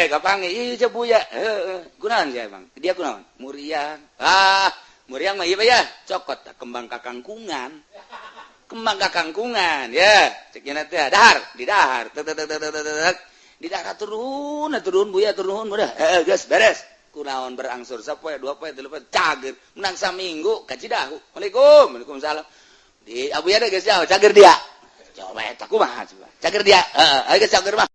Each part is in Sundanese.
Kapanggih ieu cek Buya. Heeh, kunaon sia emang? Dia kunaon? Muriang. Ah, muriang mah ieu ya, cokot kembang kakangkungan. Kembang kakangkungan ya, cek nya teh dahar, di dahar. Tek tek tek tek tek. Di dahar turun, turun Buya turun udah. Heeh, geus beres. Kunaon berangsur sapoe, dua poe, tilu poe, cager. Menang saminggu ka Cidahu. Waalaikum, waalaikumsalam. Di Abuya deh geus jauh, cager dia. Coba eta kumaha coba. Cager dia. Heeh, ayo geus cager mah.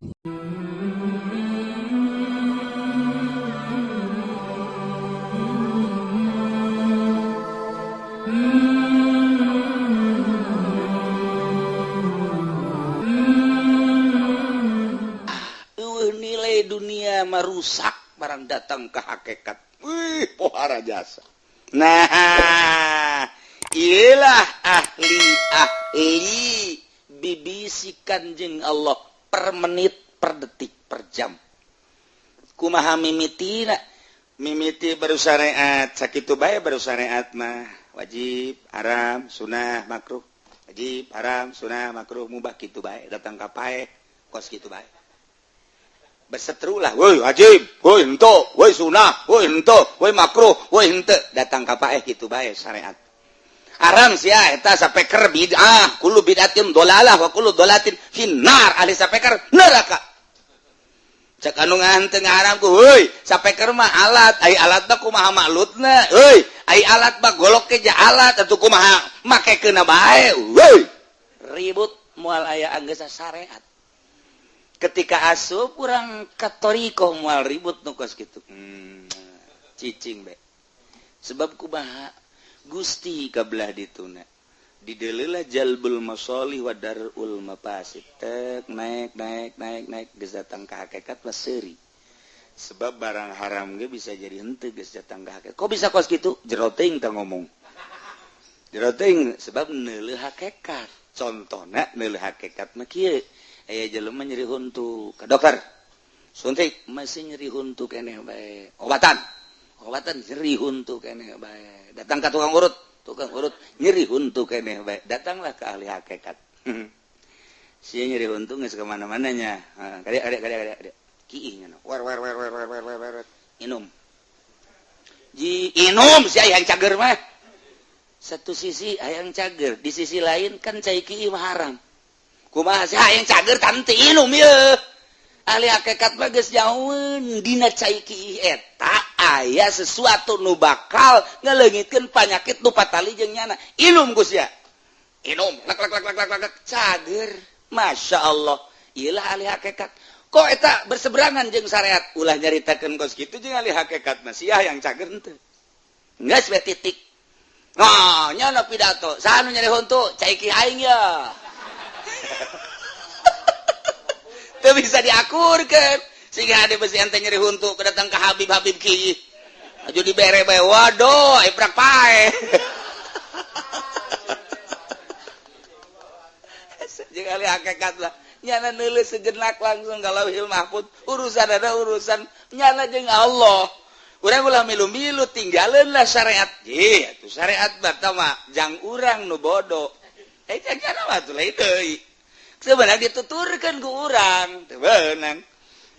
Nilai dunia merusak barang datang ke hakikat. Wih, pohara jasa. Nah, iyalah ahli-ahli bibisikan jeung Allah per menit, per detik, per jam. Kumaha mimitina? Mimiti baru syariat, sakitu bae baru syariat mah wajib, haram, sunah, makruh. Wajib, haram, sunah, makruh, mubah kitu bae, datang ka paeh kos kitu bae. Berseteru lah, woi wajib, woi henteu, woi sunah, woi henteu, woi makruh, woi henteu, datang ka paeh kitu bae syariat. Haram sia eta sapeker bid'ah, kullu bid'atin dolalah wa kullu dolatin finnar, ahli sapeker neraka. Cek anu ngahenteu ngaharam ku, woi sapeker mah alat, ai alat mah kumaha maklutna, euy, ai alat mah golok ke alat atuh kumaha makekeunna bae, woi. Ribut moal aya anggeus syariat. Ketika asup urang katoriko moal ribut nu kos kitu. Cicing be. Sebab kumaha Gusti kabelah dituna. Dideulelah jalbul masolih wa darul mafasid. Tek naik naik naik naik geus datang ka hakikat mah seuri. Sebab barang haram ge bisa jadi henteu geus datang ka hakikat. Kok bisa kos kitu? Jero teuing teh ngomong. Jero teuing sebab neuleuh hakikat. Contona neuleuh hakikat mah kieu. Aya jelema nyeri huntu ka dokter. Suntik masih nyeri huntu keneh bae. Obatan. Obatan nyeri huntu keneh bae. Datang ka tukang urut nyeri huntu keneh bae. Datanglah ke ahli hakikat. Sia nyeri huntu geus ka mana-mana nya. Kade kade kade kade. Kiih nya. War war war war war war war war. Inum. Ji inum sia hayang cager mah. Satu sisi hayang cager, di sisi lain kan cai kiih mah haram. Kumaha sih hayang cager tante inum ye. Ahli hakikat mah geus jauheun dina cai kiih eta aya sesuatu nu bakal ngaleungitkeun panyakit nu patali jeung nyana. Inum Gus ya. Inum lek lek lek lek lek cager. Masya Allah. Iyalah ahli hakikat. Kok eta berseberangan jeung syariat? Ulah nyaritakeun kos kitu jeung ahli hakikat mah sia yang cager henteu. Geus we titik. Nah, nyana pidato. Saha nu nyeri huntu? Cai kiih aing ya. Teu bisa diakurkeun. Sehingga ada besi ente nyeri huntu kedatang ke Habib-Habib kiih. Aju dibere bae waduh, iprak pae. Jeung ahli hakikat lah. Nyana neuleus sejenak langsung ka Lauhil Mahfud. Urusan ada urusan nyana jeung Allah. Urang ulah milu-milu tinggaleun lah syariat. Ih, atuh syariat mah jang urang nu bodoh. Eh nyana mah atuh lain deui. Sebenarnya dituturkeun ku urang, teu beunang.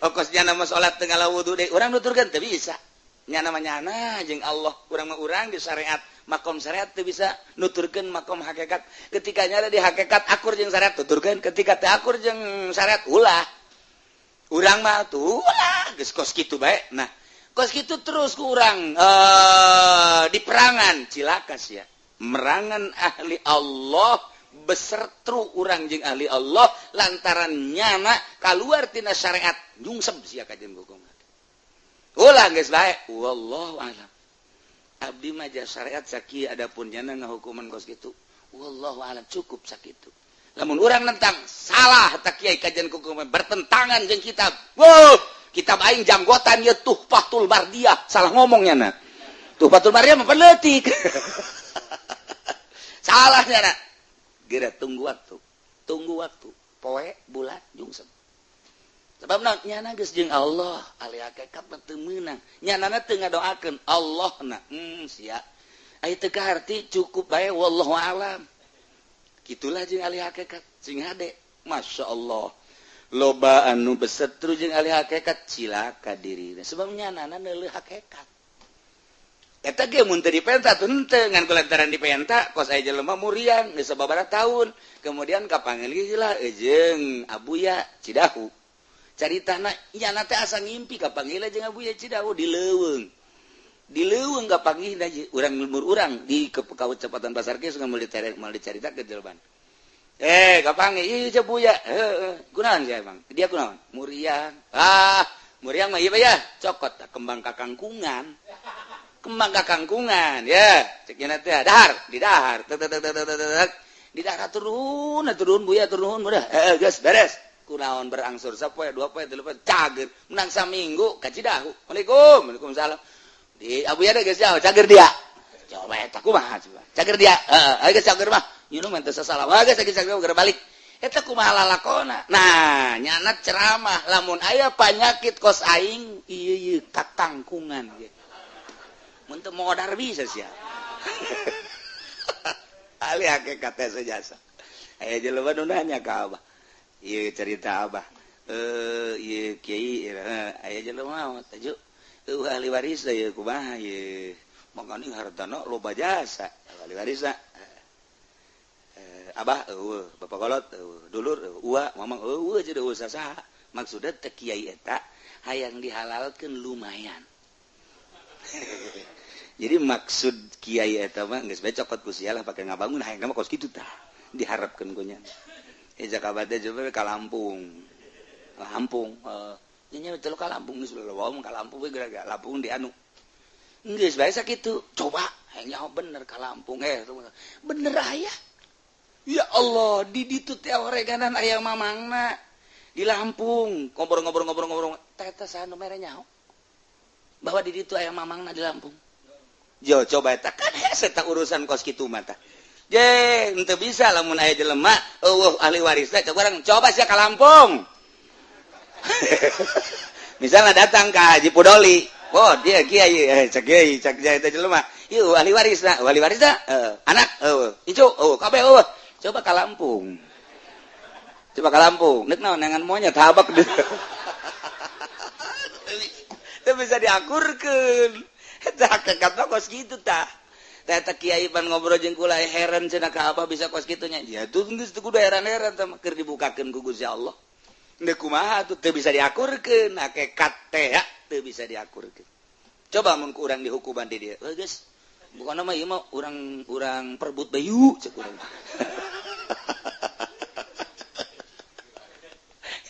Okos nyana mah salat teu ngala wudu deui, urang nuturkeun teu bisa. Nyana mah nyana jeung Allah, urang mah urang di syariat, makom syariat teu bisa nuturkeun makom hakikat. Ketika nyana di hakikat akur jeung syariat tuturkeun, ketika teu akur jeung syariat ulah. Urang mah tuh ulah geus kos kitu bae. Nah, kos kitu terus ku urang di perangan cilaka sia. Merangan ahli Allah besertru urang jeung ahli Allah lantaran nyana kaluar tina syariat nyungsep sia ka jeung hukum. Ulah geus bae wallahu alam. Abdi mah syariat sakieu adapun nyana ngahukuman kos kitu. Wallahu alam cukup sakitu. Lamun urang nentang salah tak kiai kajian hukum bertentangan jeung kitab. Wow, kitab aing janggotan ye Tuhfatul Mardiyah, salah ngomongnya na. Tuhfatul Mardiyah mah penletik. Salah nyana. Geura tunggu waktu poe bulan jungsep. Sebab nyana geus jeung Allah, ahli hakikat mah teu meunang. Nyanana teu ngadoakeun Allah na. Sia. Aya teu kaharti cukup bae wallahu alam. Kitulah jeung ahli hakikat sing hade. Masya Allah. Loba anu besetru jeung ahli hakikat cilaka dirina sebab nyanana neuleuh hakikat. Eta ge mun teu dipenta teu henteu ngan kulantaran dipenta kos aya jelema muriang geus sababaraha tahun kemudian kapanggil lah jeung Abuya Cidahu. Caritana nyana teh asa ngimpi kapanggil jeung Abuya Cidahu di leuweung. Di leuweung kapanggih urang lembur urang di kecepatan pasar ge geus moal dicaritakeun jelema. Kapanggih ieu Buya. Heeh, kunaon sia emang? Dia kunaon? Muriang. Ah, muriang mah ieu ya, cokot kembang kakangkungan. Kembang kakangkungan, ya. Cek nya teh dahar, di dahar. Tek tek tek tek tek. Di dahar turun, turun Buya turun udah. Heeh, geus beres. Kunaon berangsur sapoe, dua poe, tilu poe, cager. Menang saminggu ka Cidahu. Waalaikum, waalaikumsalam. Di Abuya geus jauh, cager dia. Coba eta kumaha coba. Cager dia. Heeh, geus cager mah. Nyuruh mah teu sasalah. Wah, geus geus balik. Eta kumaha lalakona? Nah, nyana ceramah lamun aya panyakit kos aing ieu ieu kakangkungan ge. Mun teu modar bisa sia. Ahli hakikat teh sejasa. Aya jelema nu nanya ka Abah. Ieu cerita Abah. Ieu kiai aya jelema tajuk eueuh ahli waris ieu kumaha ieu. Mangkaning hartana loba jasa ahli waris. Abah eueuh, bapak kolot eueuh, dulur eueuh, ua mamang eueuh jadi eueuh sasaha. Maksudna teh kiai eta hayang dihalalkeun lumayan. Jadi maksud kiai eta mah geus bae cokot ku sia lah pake ngabangun hayang mah kos kitu tah diharapkeun ku nya. Jaka teh coba ka Lampung. Lampung nya nya ka Lampung geus leuweung ka Lampung we gara-gara Lampung di anu. Geus bae sakitu coba hayang nyaho bener ka Lampung bener aya. Ya Allah, di ditu teh oreganan aya mamangna di Lampung, ngobrol-ngobrol-ngobrol-ngobrol teh teh saha nu mere nyaho bahwa di ditu aya mamangna di Lampung. Jo coba eta kan hese eta urusan kos kitu mah tah. Je, henteu bisa lamun aya jelema eueuh ahli warisna coba urang coba sia ka Lampung. Misalnya datang ka Haji Pudoli, oh dia kiai, cek kiai, cek kiai eta jelema. Ieu ahli warisna, anak, incu, kabeh eueuh. Coba ka Lampung. Coba ka Lampung, nek naon neangan monyet habak teu bisa diakurkeun. Eta hakikatna kos kitu tah. Teh kiai pan ngobrol jeung kula heran cenah ka apa bisa kos kitu nya. Ya tuh geus teu kudu heran-heran teh keur dibukakeun ku Gusti Allah. Deuk kumaha tuh teu bisa diakurkeun, hakikat teh ya teu bisa diakurkeun. Coba mun ku urang dihukuman di dieu. Heuh geus, bukan mah ieu mah urang perbut bayu cek urang.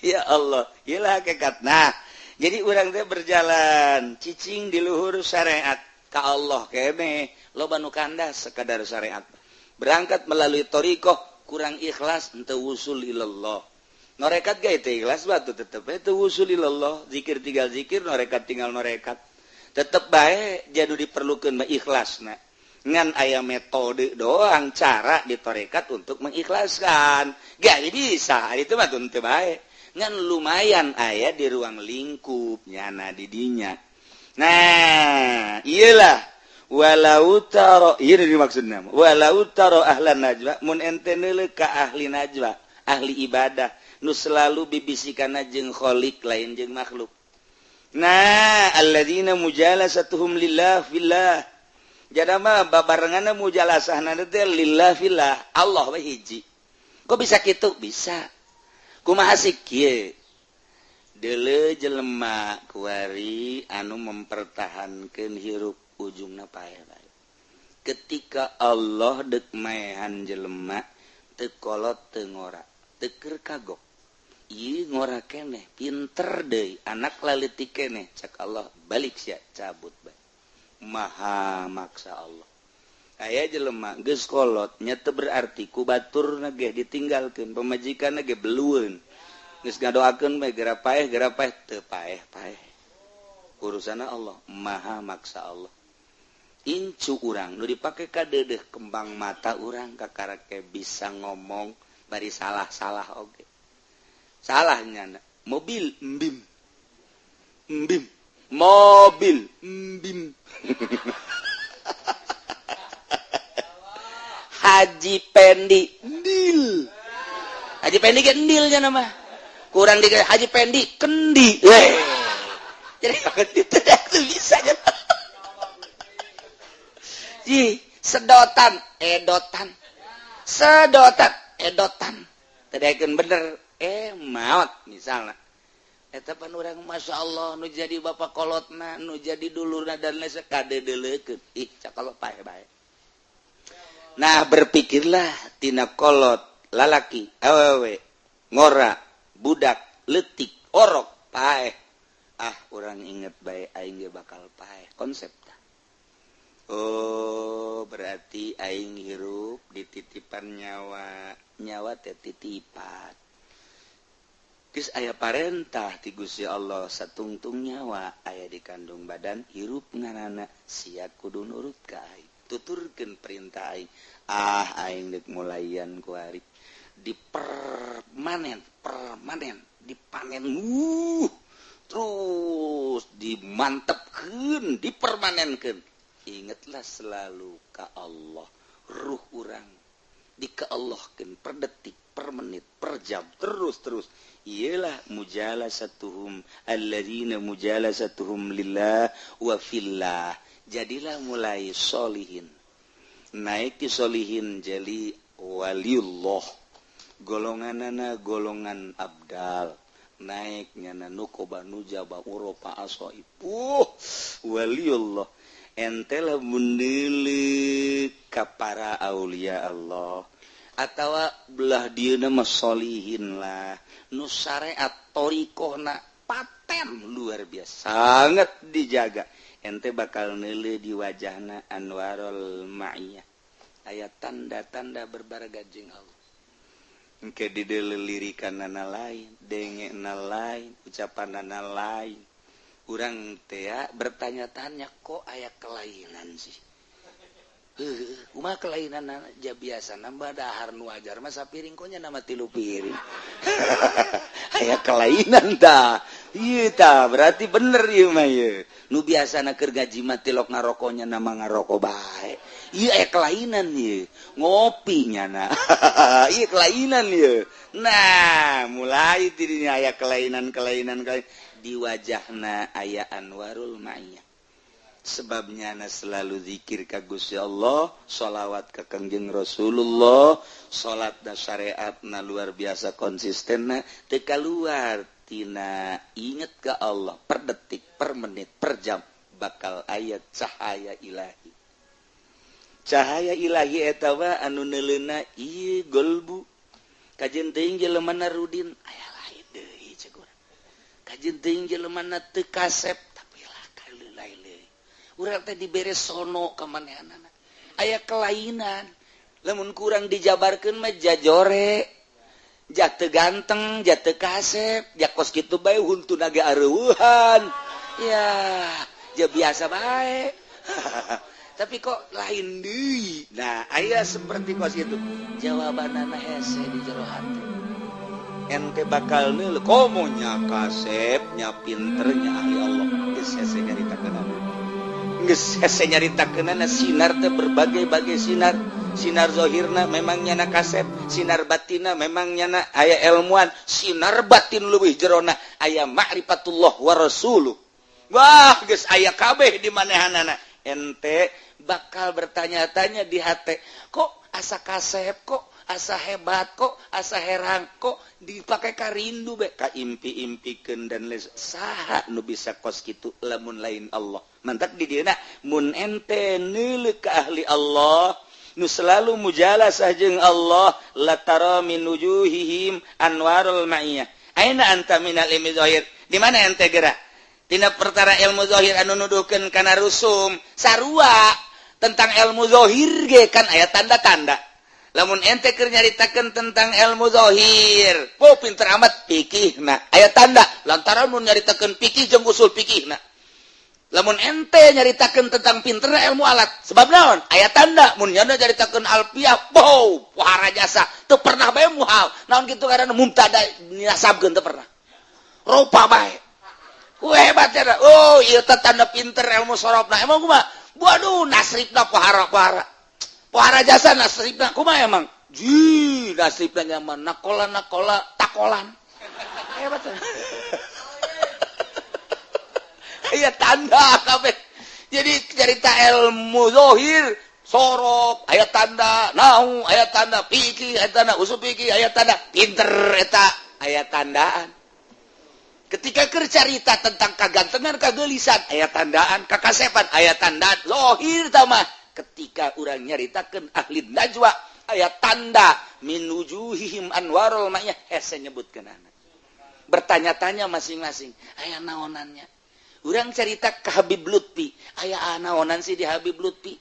Ya Allah, iyalah hakikat. Nah, jadi urang teh berjalan cicing di luhur syariat ka Allah kene loba nu kandas sekadar syariat. Berangkat melalui thariqah kurang ikhlas henteu wusul ilallah. Norekat ge teu ikhlas batu tetep we teu wusul ilallah, zikir tinggal zikir, norekat tinggal norekat. Tetep bae jadu diperlukeun mah ikhlasna. Ngan aya metode doang cara di tarekat untuk mengikhlaskan. Gak bisa, itu mah teu bae. Ngan lumayan aya di ruang lingkup nyana didinya. Nah, iyalah walau taro ieu dimaksudna walau taro ahlan najwa mun ente neuleuh ka ahli najwa, ahli ibadah nu selalu bibisikana jeung kholiq lain jeung makhluk. Nah, alladzina mujalasatuhum lillah fillah. Jadama babarenganna mujalasahna teh lillah fillah, Allah we hiji. Kok bisa kitu? Bisa. Kumaha sih kieu? Deuleu jelema kuari anu mempertahankeun hirup ujungna paeh bae. Ketika Allah deuk maehan jelema teu kolot teu ngora, teu keur kagok. Ieu ngora keneh, pinter deui, anak laleutik keneh, cek Allah balik sia cabut bae. Maha maksa Allah. Aya jelema geus kolot nya teu berarti ku baturna ge ditinggalkeun, pamajikanna ge belueun. Geus ngadoakeun bae geura paeh teu paeh-paeh. Urusanna Allah, maha maksa Allah. Incu urang nu dipake ka deudeuh kembang mata urang kakarake bisa ngomong bari salah-salah oge. Salahnya mobil embim. Embim. Mobil embim. Haji Pendi endil. Haji Pendi ge endilnya nama. Kurang di Haji Pendi, kendi. Eh. Jadi tidak bisa. Ji, sedotan, edotan. Sedotan, edotan. Tadi bener, eh maut misalnya. Eta pan urang, Masya Allah, nu jadi bapak kolotna, nu jadi dulurna, dan lain kadeudeulekeun. Ih, cakolot paeh bae. Nah, berpikirlah tina kolot, lalaki, awewe, ngora, budak letik, orok, paeh. Ah, urang inget bae, aing ge bakal paeh. Konsep tah. Oh, berarti aing hirup dititipan nyawa. Nyawa teh titipan. Geus aya parentah ti Gusti Allah, satungtung nyawa aya di kandung badan, hirup nganana sia kudu nurut ka aing, tuturkeun perintah aing. Ah, aing deuk mulayan kuari dipermanen, permanen dipanen, terus dimantepkeun, dipermanenkeun. Ingatlah selalu ka Allah. Ruh urang di ke Allahkeun per detik, per menit, per jam, terus terus. Iyalah mujalasatuhum alladzina mujalasatuhum lillah wa fillah. Jadilah mulai solihin, naik di solihin jadi waliullah, golonganana golongan abdal, naik nyana nukoba, nujaba, uropa, asoipuh, waliullah. Ente lah mendelik ka para aulia Allah atau belah dia nama solihin lah, nu syariat thoriqohna paten, luar biasa, sangat dijaga. Ente bakal nele di wajahna anwarul ma'iyah, aya tanda-tanda berbarga jeung Allah. Engke dideuleu lirikanana lain, dengekna lain, ucapanana lain. Urang teh bertanya-tanya, kok aya kelainan sih? Kumaha kelainan? Ja biasa nambah dahar nu wajar mah sapiring, kok nya nama tilu piring? Aya kelainan tah. Ieu tah berarti bener ieu mah ieu. Nu biasana keur gaji mah tilok ngarokoknya, nama ngarokok bae. Ieu aya kelainan ieu. Ngopi nyana. Ieu kelainan ieu. Nah, mulai tidinya aya kelainan-kelainan di wajahna, aya anwarul ma'iyah. Sebabnya na selalu zikir ka Gusti Allah, sholawat ke Kangjeng Rasulullah, salat da syariat na luar biasa konsisten, na teu keluar tina inget ke Allah per detik, per menit, per jam. Bakal aya cahaya ilahi. Cahaya ilahi eta wa anu neuleuna ieu golbu. Kajeun teuing jelemana rudin, aya lain deui cek urang. Kajeun teuing jelemana teu kasep, tapi lah lain deui. Urang teh dibere sono ka manehanana, aya kelainan. Lamun kurang dijabarkeun mah jajore, ja teu ganteng, ja teu kasep, ja kos kitu bae, huntuna ge areueuhan ya, ja biasa bae, tapi kok lain deui. Nah, aya seperti kos itu jawabanana hese di jero hati. Ente bakal neuleu komo nya kasep, nya pinternya ahli Allah. Geus hese nyaritakeunana, geus hese nyaritakeunana. Sinar teh berbagai-bagai sinar. Sinar zohirna memang nyana kasep, sinar batina memang nyana aya ilmuan, sinar batin leuwih jerona aya ma'rifatullah wa rasuluh. Wah, geus aya kabeh di manehanana. Ente bakal bertanya-tanya di hati, kok asa kasep, kok asa hebat, kok asa herang, kok dipakai karindu be ka impi-impikeun dan les. Saha nu bisa kos kitu lamun lain Allah? Mantak di dieuna mun ente neuleuh ka ahli Allah nu selalu mujalasah jeung Allah, latara min wujuhihim anwarul ma'iyah. Aina anta minal ilmi zahir? Di mana ente gerak tina perkara ilmu zahir anu nuduhkeun kana rusum sarua? Tentang ilmu zahir ge kan aya tanda-tanda. Lamun ente keur nyaritakeun tentang ilmu zahir, po pinter amat fikih, nah aya tanda lantaran mun nyaritakeun fikih jeung usul fikih. Nah, lamun ente nyaritakeun tentang pinterna ilmu alat, sebab naon? Aya tanda mun nyana nyaritakeun alfiah, wow, pohara jasa, teu pernah bae muhal. Naon kitu? Karena mubtada nasabkeun teu pernah, rupa bae. Ku hebat ya. Oh, ieu teh tanda pinter ilmu sorofna. Emang kumaha? Waduh, nasrifna pohara pohara pohara jasa nasrifna. Kumaha emang? Ji, nasrifna nyaman, nakola nakola takolan. Hebat. Aya tanda kabeh. Jadi cerita ilmu zahir sorop aya tanda, nahwu aya tanda, fikih aya tanda, usul fikih aya tanda, pinter eta aya tandaan. Ketika keur carita tentang kagantengan, kagelisan aya tandaan, kakasepan aya tandaan, zahir tah mah. Ketika urang nyaritakeun ahli najwa aya tanda min wujuhihim anwarul ma'iyah, hese nyebutkeun anak. Bertanya-tanya masing-masing, aya naonannya. Urang cerita ke Habib Lutfi, aya naonan sih di Habib Lutfi.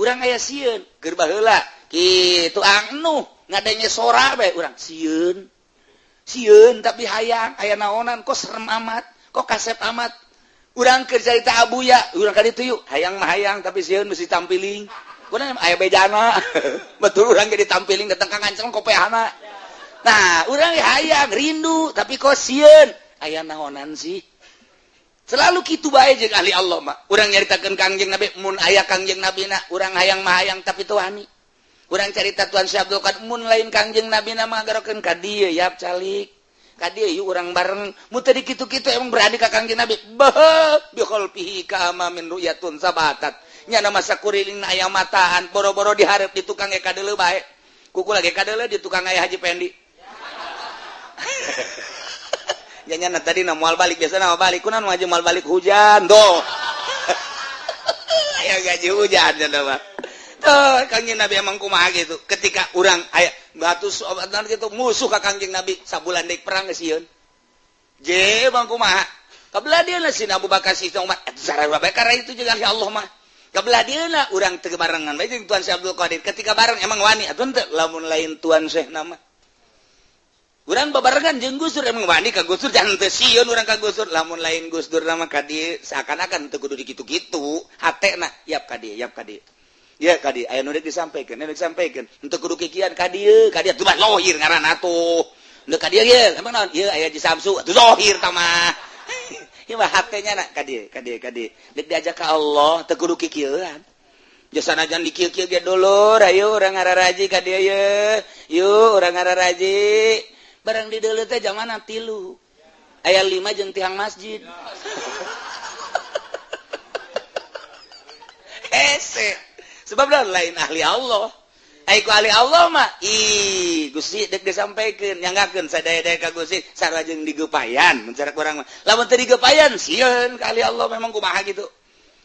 Urang aya sieun, keur baheula kitu angnuh ngadenge sora bae urang sieun. Sieun tapi hayang, aya naonan kok serem amat, kok kasep amat. Urang keur carita Abuya, urang ka ditu yuk, hayang mah hayang tapi sieun mesti tampiling. Kunaon aya bejana. Betul urang ge ditampiling datang ka nganceng kopeahna. Nah, urang hayang rindu tapi kok sieun, aya naonan sih. Selalu kitu bae jeung ahli Allah mah. Urang nyaritakeun Kangjeng Nabi, mun aya Kangjeng Nabi na, urang hayang mah hayang tapi teu wani. Urang carita Tuan Syekh Abdul Qadir mun lain Kangjeng Nabi na mah garokeun ka dieu yap calik. Ka dieu yuk urang bareng. Mun teu dikitu-kitu emang berani ka Kangjeng Nabi. Beuh bi khalfihi ka amamin ru'yatun sabatat. Nyana masa kuriling na aya mataan, boro-boro dihareup di tukang ge kadeuleu bae. Kuku lagi kadeuleu di tukang aya Haji Pendi. Nyanyi tadi na moal balik, biasa na balik kunaon aja moal balik hujan doh. Aya gaji hujan cenah mah. Tuh Kangjeng Nabi emang kumaha gitu. Ketika urang aya batu gitu musuh ka Kangjeng Nabi sabulan deui perang geus sieun. Je bang kumaha? Kabelah dieuna si Abu Bakar si Umar sareng Bakar itu jeung ya Allah mah. Kabelah dieuna urang teu barengan bae jeung Tuan Syekh Abdul Qadir. Ketika bareng emang wani atuh teu lamun lain Tuan Syekh nama. Urang babarengan jeung Gus Dur emang wani ka Gus Dur jangan teu sieun urang ka Gus Dur lamun lain Gus Dur nama ka dieu seakan-akan teu kudu dikitu-kitu hatena yap ka dieu yap ka dieu ya ka dieu aya nu deuk disampaikan anu disampaikan henteu kudu kikian ka dieu tuh mah zahir ngaranna atuh nu ka dieu ye emang naon ieu aya Haji Samsu atuh zahir tah mah. Ieu mah hatenya na ka dieu ka dieu ka dieu deuk diajak ka Allah teu kudu kikieuan. Jasanajan di kieu-kieu ge dulur ayo urang ngararaji ka dieu ye yuk urang ngararaji barang di deuleu teh jamana tilu aya 5 jeung tiang masjid. Hese sebab lain ahli Allah. Ai ku ahli Allah mah ih Gusti deuk disampaikeun nyanggakeun sadaya-daya ka Gusti sarua jeung digepayan mun cara urang mah lamun teu digepayan sieun ka ahli Allah memang kumaha gitu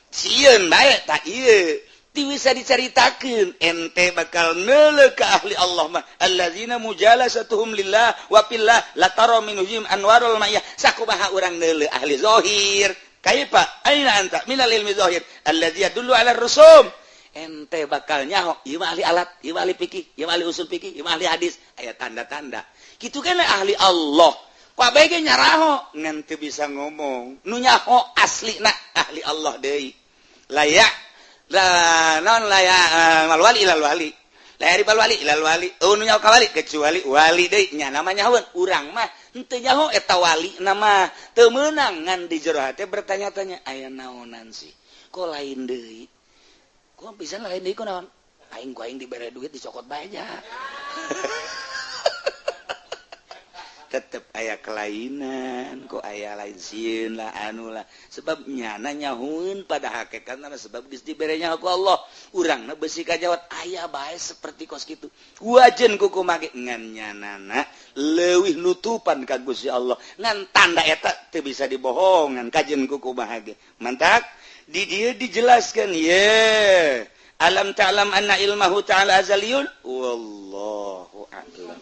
sieun bae tah ieu ti bisa dicaritakeun ente bakal neuleuh ka ahli Allah mah allazina mujalasatuhum lillah wa billah la tara minhum anwarul ma'iyah sakumaha urang neuleuh ahli zahir kaifa aina anta minal ilmi zahir allazi yadullu ala rusum ente bakal nyaho ieu mah ahli alat ieu mah ahli fikih ieu mah ahli usul fikih ieu mah ahli hadis aya tanda-tanda kitu kan ahli Allah kabeh ge nyaraho ngan teu bisa ngomong nu nyaho aslina ahli Allah deui layak la non la ya mal wali ilal wali la yarifal wali ilal wali oh nu nyaho ka wali kecuali wali deui nya namanya nyahoeun urang mah henteu nyaho eta wali nama teu meunang ngan di jero hate bertanya-tanya aya naonan sih kok lain deui kok bisa lain deui kunaon aing ku aing dibere duit dicokot bae nya. Tetep aya kelainan kok aya lain sieun lah anu lah sebab nyana nyahueun pada hakikatna sebab geus diberenya ku Allah urangna beusi kajawat aya bae seperti kos kitu wajen ku kumaha ngan nyanana leuwih nutupan ka Gusti Allah ngan tanda eta teu bisa dibohongan kajen ku kumaha ge mantak di dieu dijelaskeun ye alam ta'lam anna ilmahu ta'ala azaliyun wallahu a'lam.